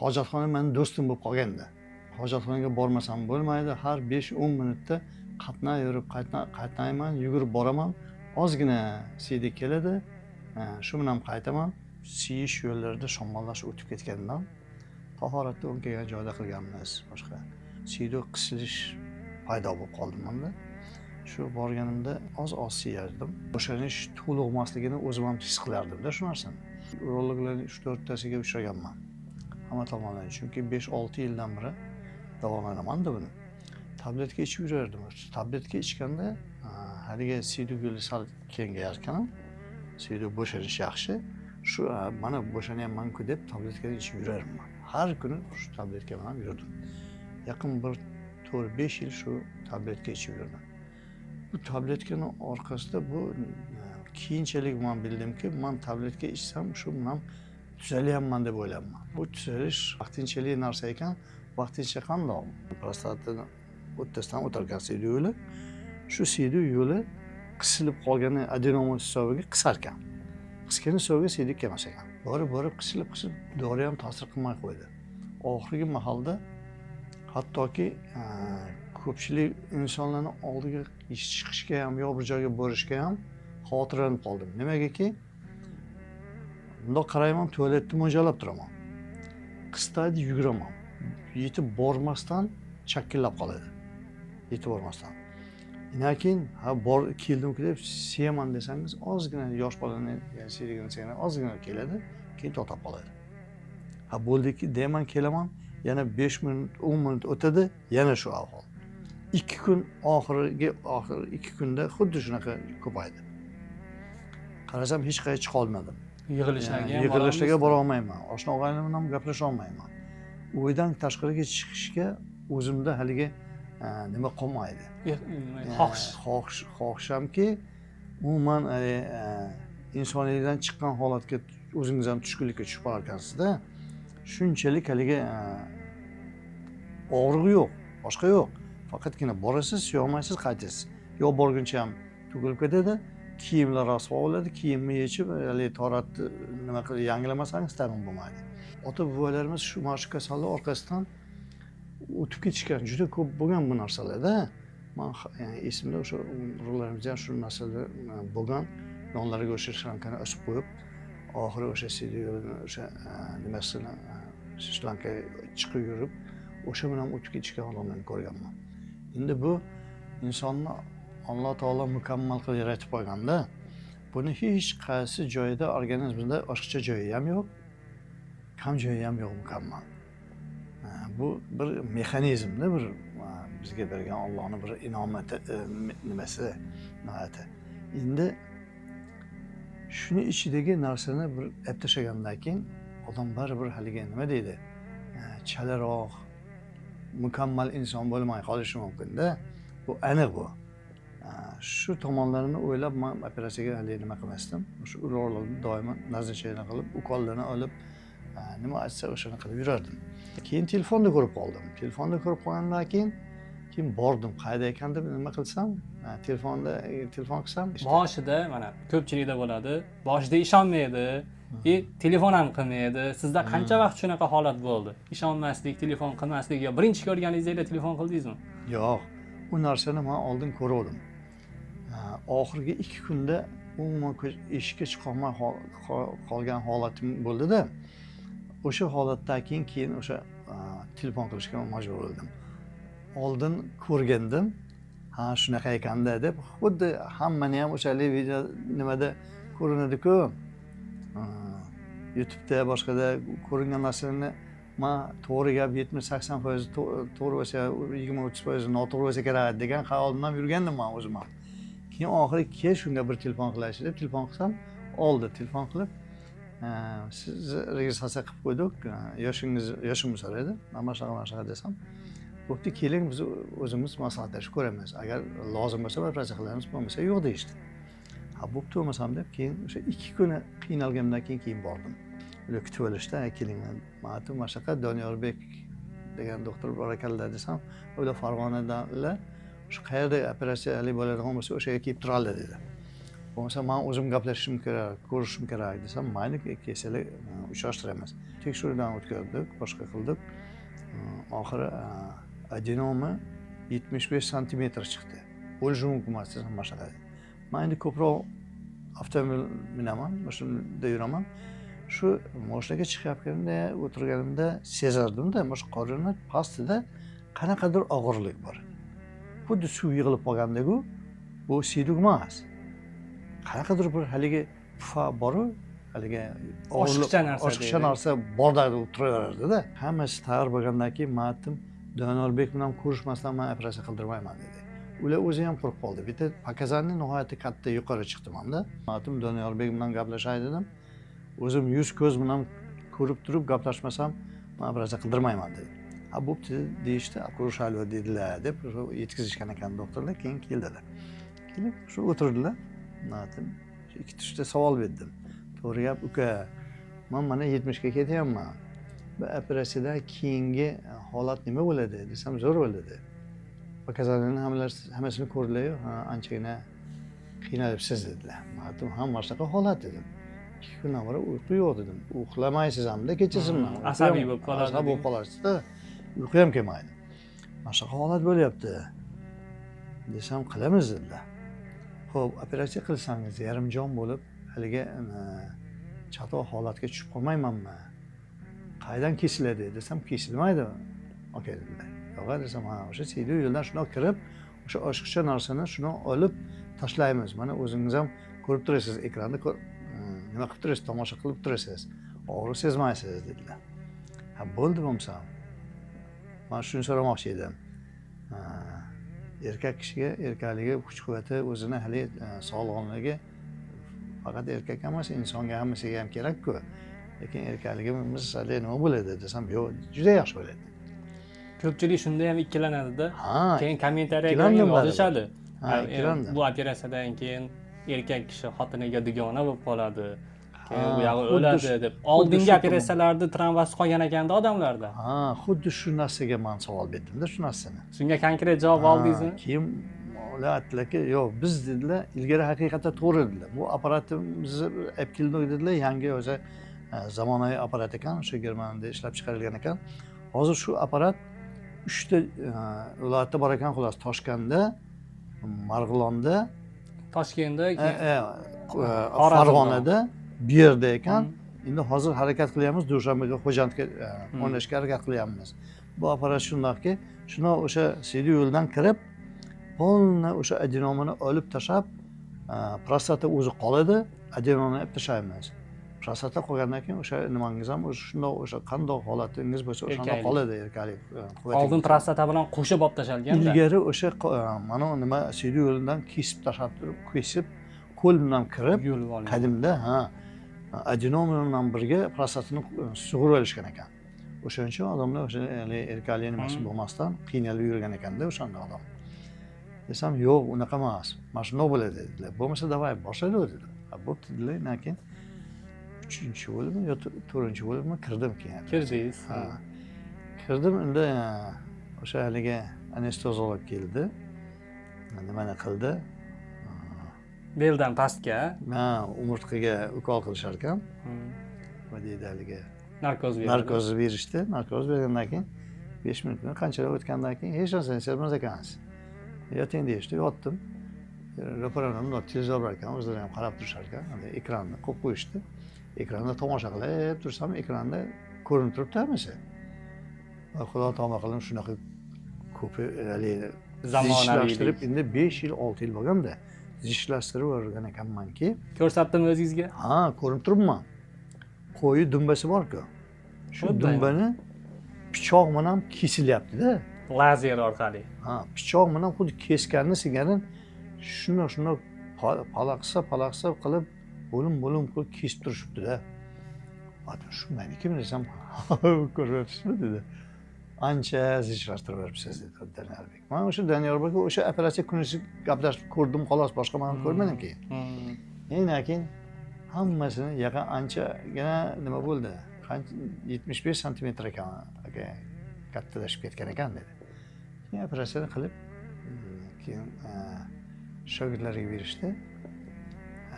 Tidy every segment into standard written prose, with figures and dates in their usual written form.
Hojatxona mani do'stim bo'lib qolganda, hojatxonaga bormasam bo'lmaydi. Har 5-10 minutda qatnay yurib qatnayman, yugurib boraman. Ozgina siydik keladi, shu bilan qaytaman. Siyish yo'llarida shamollash o'tib ketgandan tahoratni o'ng kelgan joyda qilganmiz. Boshqa siydik qisilish paydo bo'lib qoldi manda. Shu borganimda oz oz siyardim. Bo'shanish to'liq emasligini o'zim ham his qilardimda shu narsani. Urologlarni uch to'rttasiga uchraganman hamma tomondan, chunki 5-6 yildan beri davolanamanda buni. Tabletka ichib yurardim. Tabletka ichganda haligi siydik yo'li sal kengayar ekan, siydik bo'shanish yaxshi. Shu mana bo'shanyapmanku deb tabletkani ichib yurardim. Har kuni shu tabletka bilan yurdim. Yaqin bir 4-5 yil shu tabletka ichib yurdim. Bu tabletkani orqasida bu keyinchalik man bildimki, man tabletka ichsam, shu bilan tuzalyapman deb o'ylayapman. Bu tuzalish vaqtinchalik narsa ekan. Vaqtincha qandoq? Prostatani o'rtasidan o'tarkan siydik yo'li. Shu siydik yo'li qisilib qolgani, adenoma hisobiga qisarkan. Qisgani hisobiga siydik kelmas ekan. Borib borib qisilib qisilib dori ham ta'sir qilmay qo'ydi. Oxirgi mahalda hattoki ko'pchilik insonlarni oldiga chiqishga ham yo bir joyga borishga ham xavotirlanib qoldim. Nimagaki, bundoq qarayman, tualetni mo'ljallab turaman, qistaydi, yuguraman, yetib bormasdan chakillab qoladi, yetib bormasdan. Undan keyin ha bor keldimku deb siyaman desangiz, ozgina yosh bolani siydigini siygan ozgina keladi, keyin to'xtab qoladi. Ha bo'ldiki deyman, kelaman, yana 5 minut, 10 minut o'tadi, yana shu ahvol. 2 kun, oxirgi oxir 2 kunda xuddi shunaqa ko'paydi. Qarasam, hech qayerga chiqolmadim. Yig'ilishlarga ham Yig'ilishlarga borolmaysiz? Borolmayman, oshna og'ayni bilan ham gaplasha olmayman. Uydan tashqariga chiqishga o'zimda haligi nima qolmaydi. Xohish. Xohish, xohish hamki, umuman insoniylikdan chiqqan holatga o'zingiz ham tushkunlikka tushib qolar ekansizda. Shunchalik haligi og'rig'i yo'q, boshqa yo'q, faqatgina borasiz, siyolmaysiz, qaytasiz. Yo borguncha ham to'kilib ketadi, kiyimlar rasvo bo'ladi. Kiyimni yechib, haligi toratni nima qilib yangilamasangiz, tag'in bo'lmaydi. Ota bobolarimiz shu mana shu kasallik orqasidan o'tib ketishgan, juda ko'p bo'lgan bu narsalarda. Man ya'ni esimda, o'sha urug'larimizda ham shu narsalar bo'lgan. Yonlariga o'sha shlankani osib qo'yib, oxiri o'sha siydik yo'lini o'sha nimasini shlanka chiqib yurib, o'sha bilan o'tib ketishgan odamlarni ko'rganman. Endi bu insonni Alloh taolo mukammal qilib yaratib qo'yganda, buni hech qaysi joyida organizmda oshiqcha joyi ham yo'q, kam joyi ham yo'q, mukammal. Ha, bu bir mexanizmda bir bizga bergan Ollohni bir inomati, nimasi, inoyati. Endi shuni ichidagi narsani bir olib tashlagandan keyin odam baribir haligi nima deydi, chalaroq mukammal inson bo'lmay qolishi mumkinda, bu aniq bu. Shu tomonlarini o'ylab man operatsiyaga haligi nima qilmasdim. Shu urologni doimo назначение qilib, ukollarni olib, nima aytsa, o'shani qilib yurardim. Keyin telefonda ko'rib qoldim. Telefonda ko'rib qolgandan keyin bordim, qayerda ekan deb nima qilsam, telefonda telefon qilsam Boshida mana ko'pchilikda bo'ladi, boshida ishonmaydi и telefon ham qilmaydi. Sizda qancha vaqt shunaqa holat bo'ldi, ishonmaslik, telefon qilmaslik, yo birinchi ko'rganingizda telefon qildingizmi? Yo'q, u narsani man oldin ko'ruvdim. Oxirgi 2 kunda umuman eshikka chiqolmay qolgan holatim bo'ldida. O'sha holatdan keyin o'sha telefon qilishga majbur bo'ldim. Oldin ko'rgandim, ha, shunaqa ekanda deb. Xuddi hammani ham o'sha haligi video nimada ko'rinadiku, YouTubeda, boshqada ko'ringan narsani man to'g'ri gap, 70-80% to'g'ri bo'lsa, 20-30% noto'g'ri bo'lsa kerak degan xayol bilan yurgandim man o'zim ham. Keyin oxiri kel, shunga bir telefon qilaychi deb telefon qilsam, oldi. Telefon qilib, "Sizni registratsiya qilib qo'ydik, yoshingiz?" Yoshimni so'raydi. Man mana shunaqa, mana shunaqa desam, "Bo'pti, keling, biz o'zimiz maslahatlashib ko'ramiz, agar lozim bo'lsa, operatsiya qilamiz, bo'lmasa yo'q", deyishdi. Ha, bo'pti bo'lmasam deb, keyin o'sha 2 kuni qiynalgandan keyin bordim. Ular kutib olishdi. "Ha, keling." Man aytdim, mana shunaqa Doniyorbek degan doktor bor ekanlar desam, ular Farg'onadanlar, shu qayerda operatsiya haligi bo'ladigan bo'lsa, o'sha yerga kelib turadilar dedi. Bo'lmasa man o'zim gaplashishim kerak, ko'rishim kerak desam, mayli, kelsalar uchrashtiramiz. Tekshiruvdan o'tkazdik, boshqa qildik. Oxiri adenoma 75 santimetr chiqdi. Bo'lishi mumkin emas desam, mana shunaqa. Man endi ko'proq avtomobil minaman, mashinada yuraman. Shu moshinaga chiqayotganimda, o'tirganimda sezardimda, mana shu qorinni pastida qanaqadir og'irlik bor. Xuddi suv yig'ilib qolgandek-u, bu siydik emas. Qanaqadir bir haligi pufa boru, haligi oshiqcha narsa oshiqcha deydi. Narsa borda turaverardida. Hammasi tayyor bo'lgandan keyin man aytdim, Doniyorbek bilan ko'rishmasdan man operatsiya qildirmayman dedi. Ular o'zi ham qo'rqib qoldi. Bitta показания nihoyatda katta yuqori chiqdi manda. Man aytdim, Doniyorbek bilan gaplashay dedim. O'zim yuz ko'z bilan ko'rib turib gaplashmasam, man operatsiya qildirmayman dedim. Ha, bo'pti deyishdi, ko'rishaylik dedilar deb o'sha yetkazishgan ekan doktorlar, keyin keldilar. Kelib shu o'tirdilar. Man aytdim, ikkita uchta savol berdim. To'g'ri gap, uka, man mana 70 ga ketyapman. Bu operatsiyadan keyingi holat nima bo'ladi desam, zo'r bo'ladi. Показания ni hammasini ko'rdilar-yu, ha, anchagina qiynalibsiz dedilar. Man aytdim, ha, mana shunaqa holat dedim. 2 kundan beri uyqu yo'q dedim. Uxlamaysiz hamda kechasi bilan. Asabiy bo'lib qoladi. Asabiy bo'lib qolasizda, uyqu ham kelmaydi. Mana shunaqa holat bo'lyapti desam, qilamiz dedilar. Xo'p, operatsiya qilsangiz yarimjon bo'lib haligi chatoq holatga tushib qolmaymanmi? Qayerdan kesiladi desam, kesilmaydi. Aka dedilar. Yo'q desam, ha, o'sha siydik yo'ldan shundoq kirib, o'sha oshiqcha narsani shuni olib tashlaymiz. Mana o'zingiz ham ko'rib turasiz, ekranda nima qilib turasiz, tomosha qilib turasiz. Og'riq sezmaysiz dedilar. Ha, bo'ldi bo'lmasam. Man shuni so'ramoqchi edim. Erkak kishiga erkakligi, kuch quvvati, o'zini hali sog'lomligi faqat erkak emas, insonga hammasiga ham kerak-ku. Lekin erkakligimiz hali nima bo'ladi desam, yo'q, juda yaxshi bo'ladi. Ko'pchilik shunda ham ikkilanadi-da. Ha, keyin kommentariyaga ikkilandim baribir. Yozishadi. Ha, Ha, ikkilandim. Bu operatsiyadan keyin erkak kishi xotiniga dugona bo'lib qoladi. Keyin Ha, bu yog'i xuddi o'ladi deb. Oldingi xuddi shu operatsiyalarda travmasi qolgan ekanda odamlarda. Ha, xuddi shu narsaga man savol berdimda, shu narsani. Shunga konkret javob Ha, oldingizmi? Keyin ular aytdilarki, yo'q, biz dedilar, ilgari haqiqatda to'g'ri dedilar. Bu apparatimizni olib keldik dedilar, yangi o'zi zamonaviy apparat ekan, o'sha Germaniyada ishlab chiqarilgan ekan. Hozir shu apparat 3 ta viloyatda bor ekan, xolos, Toshkentda, Marg'ilonda, Toshkentda, keyin Xorazmda. Farg'onada, bu yerda ekan. Endi hozir harakat qilyapmiz, Dushanbega, Xo'jandga o'rnashga harakat qilyapmiz. Bu apparat shundoqki, shuni o'sha siydik yo'ldan kirib, полный o'sha adenomani olib tashlab, prostata o'zi qoladi, adenomani olib tashlaymiz. Prostata qolgandan keyin o'sha nimangiz ham o'sha shundoq, o'sha qandoq holatingiz bo'lsa o'shanda Erkaklik. Qoladi erkaklik quvvatingiz. Oldin prostata bilan qo'shib olib tashalganda. Ilgari o'sha mana nima siydik yo'lidan kesib tashlab turib, kesib qo'l bilan kirib Yo'lib olgan. Qadimda, ha, adenoma bilan birga prostatani sug'urib olishgan ekan. O'shaning uchun odamlar o'sha haligi erkaklik nimasi bo'lmasdan qiynalib yurgan ekanda o'shanda odam. Desam, yo'q, unaqa emas, mana shundoq bo'ladi dedilar. Bo'lmasa давай boshlaydi dedilar. Ha, bo'pti dedilar. Undan keyin uchinchi bo'limi yo to'rtinchi bo'limi kirdim keyin. Kirdingiz. Ha. Kirdim, unda o'sha haligi anesteziolog keldi, nimani qildi. Beldan pastga. Ha, umurtqaga ukol qilishar ekan. Nima deydi haligi, Narkoz berdi. Narkoz berishdi. Narkoz bergandan keyin 5 minutmi, qanchalar o'tgandan keyin hech narsani sezmas ekansiz, yoting deyishdi. Yotdim. Ro'paramda bundoq televizor bor ekan, o'zlari ham qarab turishar ekan. Ekranni qo'yib qo'yishdi. Ekranda tomosha qilib tursam, ekranda ko'rinib turibdi hammasi. Va xudo tavba qildim, shunaqa ko'pi haligi Zamonaviylik. zichlashtirib, endi 5 yil, 6 yil bo'lganda zichlashtirib yuborgan ekanmanki. Ko'rsatdimi o'zingizga? Ha, ko'rib turibman. Qo'yi dumbasi borku, shu Xuddi. dumbani pichoq bilan kesilyaptida. Lazer orqali. Ha, pichoq bilan xuddi kesganni singari shundoq shundoq palaqsa palaqsa qilib, bo'lim bo'lim qilib kesib turishibdida. Aytdim, shu menikimi desam, ko'ryapsizmi dedi, ancha zichlashtirib yuboribsiz dedi Doniyorbek. Man o'sha Doniyorbek o'sha operatsiya kunisi gaplashib ko'rdim, xolos, boshqa man ko'rmadim keyin. Endi keyin hammasini yaqin anchagina nima bo'ldi, qancha, 75 santimetr ekan aka, kattalashib ketgan ekan dedi. Keyin operatsiyani qilib, keyin shogirdlarga berishdi.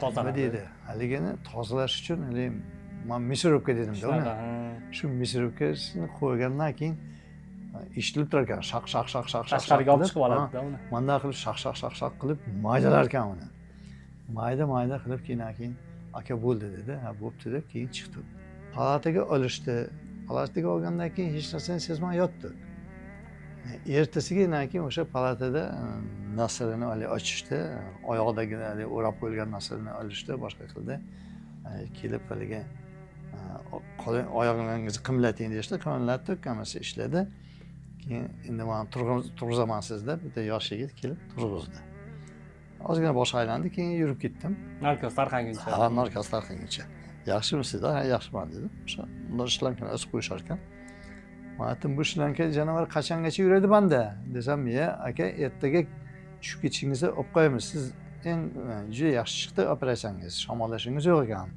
Nima deydi, haligini tozalash uchun haligi man мясорубка dedimda uni. Shu мясорубка sini qo'ygandan keyin eshitilib turar ekan, shaq shaq shaq shaq shaq. Tashqariga olib chiqib oladida uni. Bunday qilib shaq shaq shaq shaq qilib maydalar ekan uni. Mayda mayda qilib keyin aka bo'ldi dedi. Ha, bo'pti deb keyin chiqdi. Palataga olishdi. Palataga olgandan keyin hech narsani sezmay yotdi. Ertasiga keyin o'sha palatada naslini ochishdi. Oyog'idagi o'rab qo'yilgan naslini olishdi, boshqa qildi. Kelib haligi oyog'ingizni qimlating deyishdi. Qimlatdi, hammasi ishladi. Keyin endi man turg'izaman siz deb bitta yosh yigit kelib turg'izdi. Ozgina bosh aylandi, keyin yurib ketdim. Narkoz tarqanguncha. Ha, narkoz tarqanguncha. Yaxshimisiz? Ha, yaxshiman dedim. O'sha ular shlankani osib qo'yishar ekan. Man aytdim, bu shlanka jonivor qachongacha yuradi banda desam, ya aka, ertaga tushib ketishingizni olib qo'yamiz. Siz eng juda yaxshi chiqdi operatsiyangiz, shamollashingiz yo'q ekan,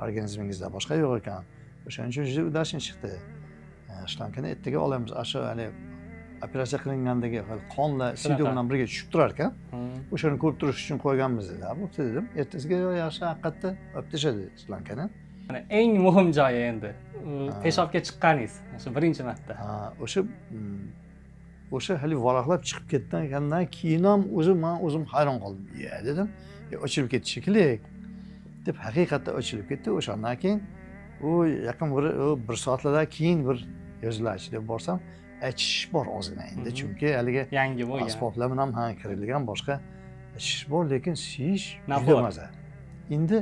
organizmingizda boshqa yo'q ekan. O'shaning uchun juda удачный chiqdi. Shlankani ertaga olamiz. Shu hali operatsiya qilingandagi qonlar siydik bilan birga tushib turar ekan. O'shani ko'rib turish uchun qo'yganmiz dedi. Bo'pti dedim. Ertasiga yaxshi haqiqatda olib tashladi shlankani. Mana eng muhim joyi endi. Peshobga chiqqaningiz, o'sha birinchi marta. Ha, o'sha hali varaqlab chiqib ketgandan keyin ham o'zim man o'zim hayron qoldim. Ya dedim, ochilib ketdi shekilli deb haqiqatda ochilib ketdi. O'shandan keyin u yaqin bir soatlardan keyin bir yozilachi deb borsam, achish bor ozgina endi, chunki haligi yangi bo'lgan asboblar bilan ham kirilgan, boshqa achish bor, lekin siyish juda maza. Endi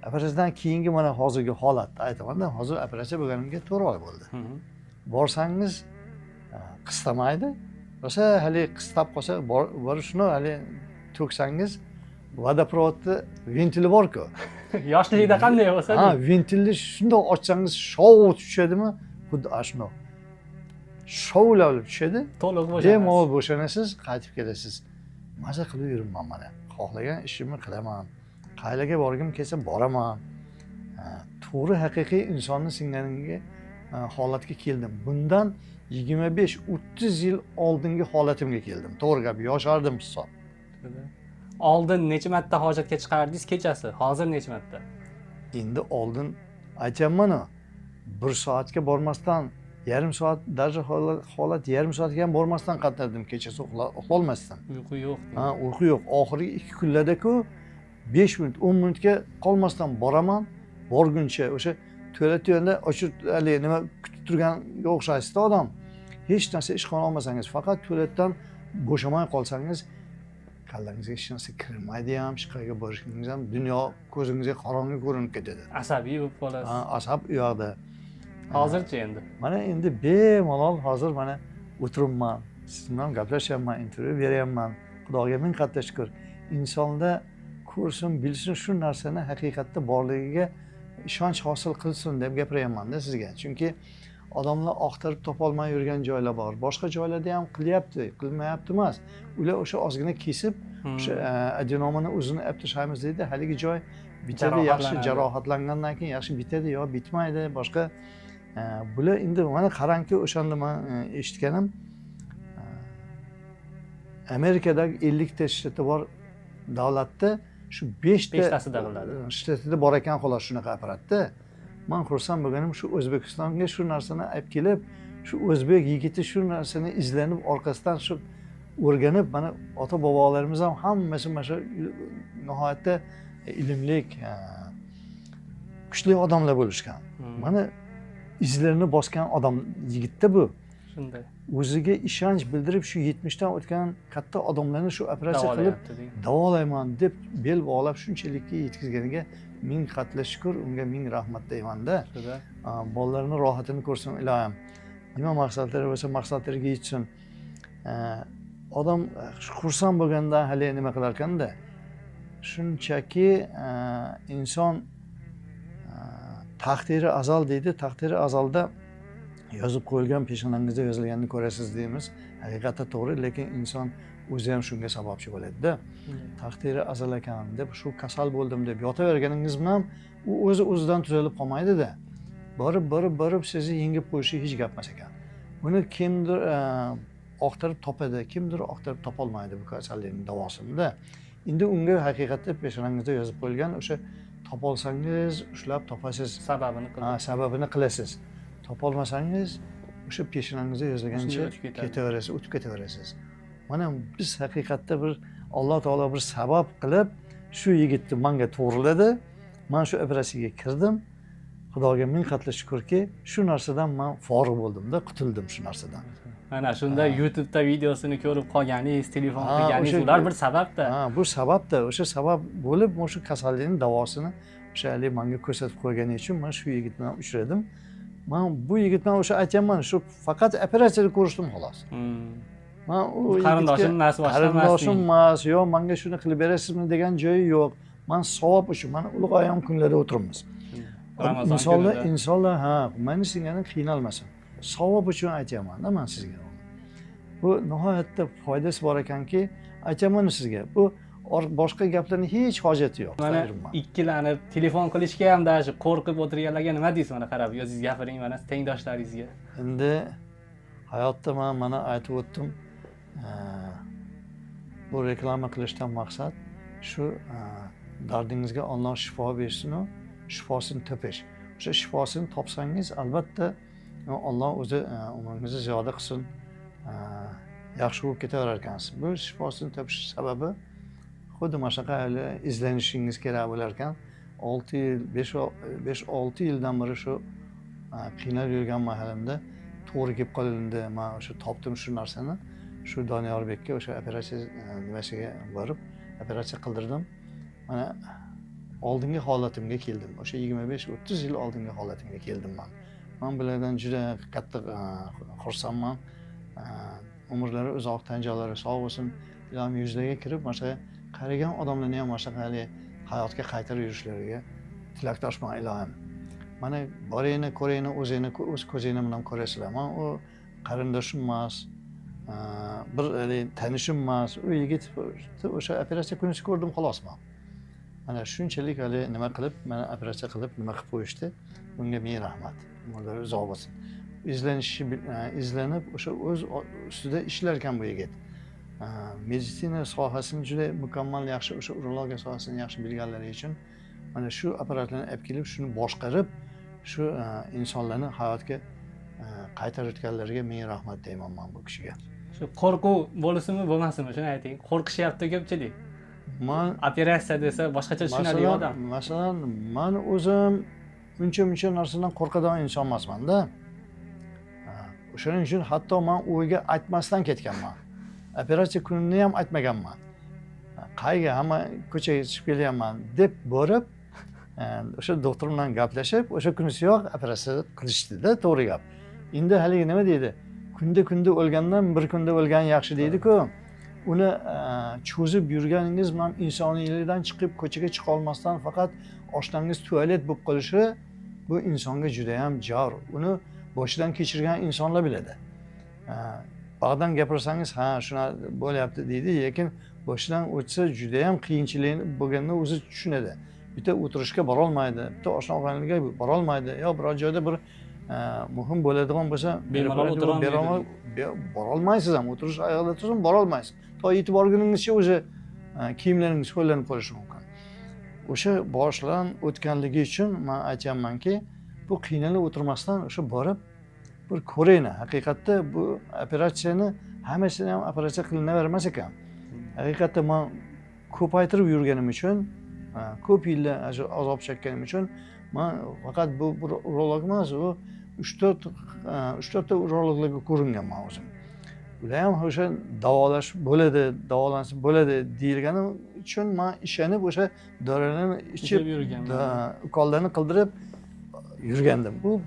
operatsiyadan keyingi mana hozirgi holatni aytamanda, hozir operatsiya bo'lganimga 4 oy bo'ldi. Borsangiz qistamaydi. Rosa hali qistab qolsa, borib shuni hali to'ksangiz, vodoprovodni ventili bor-ku. Yoshligida qanday bo'lsa? Ha, ventilni shundoq ochsangiz shov tushadimi? Xuddi shundoq. Shovlab tushadi. To'liq bo'shanasiz. Bemalol bo'shanasiz, qaytib kelasiz. Maza qilib yuribman mana. Xohlagan ishimni qilaman. Qayerga borgim kelsa boraman. To'g'ri haqiqiy insonni singanimga holatga keldim. Bundan 25-30 yil oldingi holatimga keldim. To'g'ri gap, yoshardim hisob. Oldin necha marta hojatga chiqardingiz kechasi? Hozir necha marta? Endi oldin aytyapman-ku, 1 soatga bormasdan, yarim soat, даже holat yarim soatga ham bormasdan qatnadim, kechasi uxlolmasdan. Uyqu yo'q. Ha, uyqu yo'q. Oxirgi 2 kunlarda-ku 5 minut, 10 minutga qolmasdan boraman. Borguncha o'sha tualet ochib hali nima kutib turganga o'xshaysiz-da odam. Hech narsa ish qila olmasangiz, faqat tualetdan bo'shamay qolsangiz, kallangizga hech narsa kirmaydi ham, hech qayerga borishingiz ham dunyo ko'zingizga qorong'i ko'rinib ketadi. Asabiy bo'lib qolasiz. Ha, asab u yoqda. Hozirchi endi? Mana endi bemalol hozir mana o'tiribman, siz bilan gaplashyapman, intervyu beryapman. Xudoga ming qatla shukr. Insonda ko'rsin, bilsin shu narsani haqiqatda borligiga ishonch hosil qilsin deb gapiryapman-da sizga. Chunki odamlar oqtarib topolmay yurgan joylar bor. Boshqa joylarda ham qilyapti, qilmayapti emas. Ular o'sha ozgina kesib, o'sha adenomani o'zini olib tashlaymiz deydi. Haligi joy bitadi, yaxshi jarohatlangandan keyin yaxshi bitadi yo bitmaydi, boshqa. Bular endi mana qarangki, o'shanda men eshitganim, Amerikadagi 50 ta shtati bor davlatda shu 5 ta shtatida bor ekan xolos shunaqa apparatda. Men xursand bo'lganim shu O'zbekistonga shu narsani olib kelib, shu o'zbek yigiti shu narsani izlanib, orqasidan shu o'rganib, mana ota bobolarimiz ham hammasi mana shu nihoyatda ilmli, kuchli odamlar bo'lishgan. Mana izlarini bosgan odam yigitda bu. Shunday. O'ziga ishonch bildirib shu 70 dan o'tgan katta odamlarni shu operatsiya qilib davolayman deb bel bog'lab shunchalikka yetkazganiga ming qatla shukur, unga ming rahmat deymanda. Bolalarini rohatini ko'rsin ilohim. Nima maqsadlari bo'lsa maqsadlariga yetsin. Odam xursand bo'lganda hali nima qilar ekanda, shunchaki inson taqdiri azal deydi, taqdiri azalda yozib qo'yilgan, peshonangizda yozilganini ko'rasiz deymiz. Haqiqatda to'g'ri, lekin inson o'zi ham shunga sababchi bo'ladi-da. Taqdiri azal ekan deb shu kasal bo'ldim deb yotaverganingiz bilan u o'zi o'zidan tuzalib qolmaydi-da. Borib borib borib sizni yengib qo'yishi hech gap emas ekan. Buni kimdir oqtarib topadi, kimdir oqtarib topolmaydi bu kasallikning davosini-da. Endi unga haqiqatda peshonangizda yozib qo'yilgan o'sha topolsangiz ushlab topasiz. Sababini qilib. Sababini qilasiz. Topolmasangiz o'sha peshonangizda yozilgancha ketaverasiz, o'tib ketaverasiz. Mana biz haqiqatda bir Alloh taolo bir sabab qilib shu yigitni menga to'g'riladi. Men shu operatsiyaga kirdim. Xudoga ming qatla shukrki, shu narsadan men forig' bo'ldimda, qutuldim shu narsadan. Mana shunda YouTube'da videosini ko'rib qolganingiz, telefon qilganingiz, ular bir sababda. Ha, bu sababda, o'sha sabab bo'lib, o'sha kasallikning davosini o'sha haligi menga ko'rsatib qo'ygani uchun men shu yigit bilan uchradim. Men bu yigit bilan o'sha aytyapman, shu faqat operatsiyada ko'rishdim xolos. Men u qarindoshim emas, qarindoshim emas, yo'q, menga shuni qilib berasizmi degan joyi yo'q. Men savob uchun, mana ulug' ayyom kunlarida o'tiribmiz. İnsanlar ha, meni singani qiynalmasin. Savob uchun aytyapman-da men sizga. Bu nihoyatda foydasi bor ekanki, aytyapman sizga. Bu boshqa gaplarning hech hojati yo'q. Mana ikkilanib telefon qilishga ham dashi qo'rqib o'tirganlarga nima deysiz? Mana qarab, o'zingiz gapiring mana tengdoshlaringizga. Endi hayotda men mana aytib o'tdim. Bu reklama qilishdan maqsad shu dardingizga Alloh shifo bersin, shifosini topish. O'sha shifosini topsangiz albatta Alloh o'zi umringizni ziyoda qilsin, yaxshi bo'lib ketaverar ekansiz. Bu shifosini topish sababi xuddi mana shunaqa izlanishingiz kerak bo'lar ekan. 6 yil, 5-6 yildan beri shu qiynalib yurgan mahalimda to'g'ri kelib qolindi. Men o'sha topdim shu narsani. Shu Doniyorbekka o'sha operatsiya nimasiga borib operatsiya qildirdim. Mana oldingi holatimga keldim. O'sha 25-30 yil oldingi holatimga keldim men. Men bulardan juda qattiq xursandman. Umrlari uzoq, tan jonlari sog' bo'lsin. Ilohim yuzlarga kirib, mana shu qarigan odamlarni ham mana shu hali hayotga qaytarib yurishlariga tilakdoshman ilohim. Mana boringni, ko'ringni, o'zingni o'z ko'zingni bilan ko'rasizlar. Men u qarindoshim emas, bir tanishim emas. U yigit o'sha operatsiya kunisi ko'rdim xolos men. Mana shunchalik hali nima qilib, mana operatsiya qilib, nima qilib qo'yishdi. Bunga ming rahmat. Umrlari uzoq bo'lsin. Izlanib o'sha o'z ustida ishlar ekan bu yigit. Meditsina sohasini juda mukammal yaxshi, o'sha urologiya sohasini yaxshi bilganlari uchun mana shu apparatlarni olib kelib, shuni boshqarib, shu insonlarni hayotga qaytarayotganlariga ming rahmat deyman men bu kishiga. Shu qo'rquv bo'lsinmi, bo'lmasinmi, shuni ayting. Qo'rqishyapti ko'pchilik. Man operatsiya desa boshqacha tushunadi odam. Masalan, men o'zim uncha-muncha narsadan qo'rqadigan inson emasman-da. O'shaning uchun hatto men uyga aytmasdan ketganman. Operatsiya kunini ham aytmaganman. Qayga hamma ko'chaga chiqib kelyapman deb borib, o'sha doktor bilan gaplashib, o'sha kunisiyoq operatsiya qilishdi-da, to'g'ri gap. Endi haligi nima deydi? Kunda-kunda o'lgandan bir kunda o'lgan yaxshi deydi-ku. Uni cho'zib yurganingiz bilan insoniylikdan chiqib ko'chaga chiqa olmasdan faqat oshnangiz tualet bo'lib qolishi bu insonga juda ham jar. Uni boshidan kechirgan insonlar biladi. Bag'dan gapirsangiz, ha, shuna bo'lyapti deydi, lekin boshidan o'tsa juda ham qiyinchilik bo'lganini o'zi tushunadi. Bitta o'tirishga bora olmaydi, bitta oshnaxonaga bora olmaydi, yo biror joyda bir muhim bo'ladigan bo'lsa, bemalol o'tira olmaydi. Bora olmaysiz ham, o'tirish oyoqda tursin, bora olmaysiz. To yetib borguningizcha o'zi kiyimlaringiz ho'llanib qolishi mumkin. O'sha boshdan o'tganligi uchun men aytyapmanki, bu qiynalib o'tirmasdan o'sha borib bir ko'ringlar. Haqiqatda bu operatsiyani hammasini ham operatsiya qilinavermas ekan. Haqiqatda men ko'paytirib yurganim uchun, ko'p yillar azob chekkanim uchun men faqat bu bir urolog emas, u 3-4 ta urologlarga ko'ringanman o'zim. Ular ham o'sha davolash bo'ladi, davolansa bo'ladi deyilgani uchun men ishonib o'sha dorilarni ichib, ukollarni qildirib yurgandim. Bu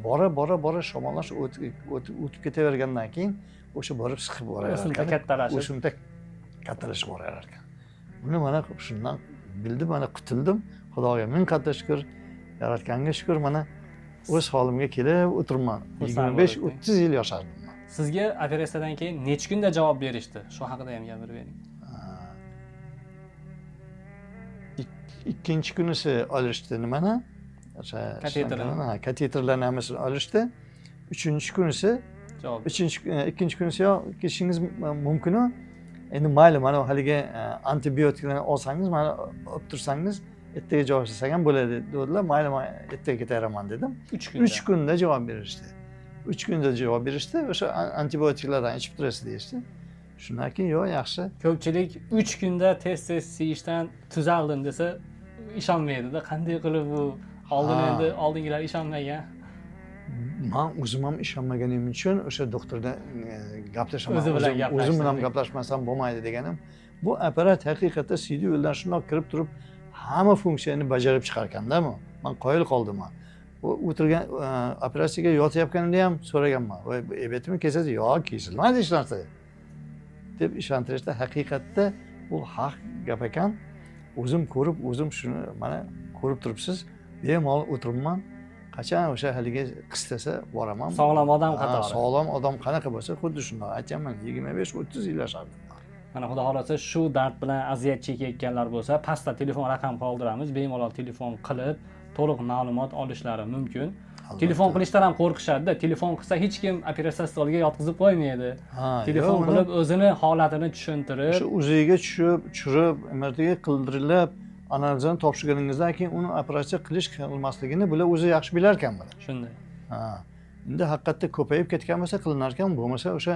bora bora bora shamollash o'tib ketavergandan keyin o'sha borib siqib borar ekan. O'simta kattalashib. O'simta kattalashib borar ekan. Buni mana shundan bildim, mana qutuldim. Xudoga ming qatla shukr, Yaratganga shukr, mana o'z holimga kelib o'tiribman. 25-30 yil yashadim. Sizga operatsiyadan keyin necha kunda javob berishdi? Shu haqida ham gapirib bering. Ikkinchi kunisi olishdi nimani? O'sha kateterlarni. Ha, kateterlarni hammasini olishdi. Uchinchi kunisi javob. Ikkinchi kunisi yo kelishingiz mumkin-u. Endi mayli, mana haligi antibiotiklarni olsangiz, mana olib tursangiz, ertaga javob bersak ham bo'ladi dedilar. Mayli, man ertaga ketaveraman dedim. 3 kunda. 3 kunda javob berishdi. 3 kunda javob berishdi. O'sha antibiotiklardan ichib turasiz deyishdi. Shundan keyin yo'q, yaxshi. Ko'pchilik 3 kunda tez-tez siyishdan tuzaldim desa ishonmaydi-da. Qanday qilib bu oldin endi oldingilar ishonmagan. Man o'zim ham ishonmaganim uchun o'sha doktorda gaplashaman. O'zi bilan gaplashdim. O'zim bilan gaplashmasam bo'lmaydi deganim. Bu apparat haqiqatda siydik yo'ldan shundoq kirib turib hamma funksiyani bajarib chiqarkanda bu. Man qoyil qoldim. U o'tirgan operatsiyaga yotayotganimda ham so'raganman. Voy, bu ebetimi kesadi? Yo'q, kesilmaydi hech narsa deb ishontirishda haqiqatda bu haq gap ekan. O'zim ko'rib, o'zim shuni mana ko'rib turibsiz. Bemalol o'tiribman. Qachon o'sha haligi qistasa boraman. Sog'lom odam qatori. Sog'lom odam qanaqa bo'lsa, xuddi shundoq. Aytyapman, 25-30 yil yashardim. Mana xudo xohlasa shu dard bilan aziyat chekayotganlar bo'lsa, pastda telefon raqam qoldiramiz. Bemalol telefon qilib, to'liq ma'lumot olishlari mumkin. Albatta. Telefon qilishdan ham qo'rqishadi-da. Telefon qilsa hech kim operatsiya stoliga yotqizib qo'ymaydi. Telefon yo'q, qilib o'zini holatini tushuntirib, o'sha UZIga tushib, tushirib, MRTga qildirilib, analizini topshirganingizdan keyin uni operatsiya qilish qilmasligini bular o'zi yaxshi bilar ekan bular. Shunday. Endi haqiqatda ko'payib ketgan bo'lsa qilinar ekan, bo'lmasa o'sha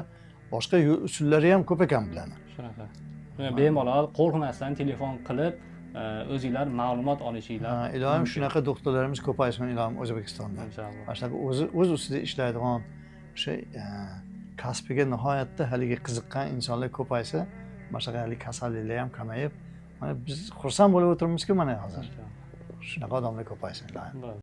boshqa usullari ham ko'p ekan bularni. Shunaqa. Bemalol qo'rqmasdan telefon qilib, o'zinglar ma'lumot olishinglar. Ilohim shunaqa doktorlarimiz ko'paysin ilohim O'zbekistonda. Inshaalloh. Mana shunaqa o'zi o'z ustida ishlaydigan, o'sha kasbiga nihoyatda haligi qiziqqan insonlar ko'paysa, mana shunaqa haligi kasalliklar ham kamayib, mana biz xursand bo'lib o'tiribmizki mana hozir. Inshaalloh. Shunaqa odamlar ko'paysin ilohim. Bo'ldi.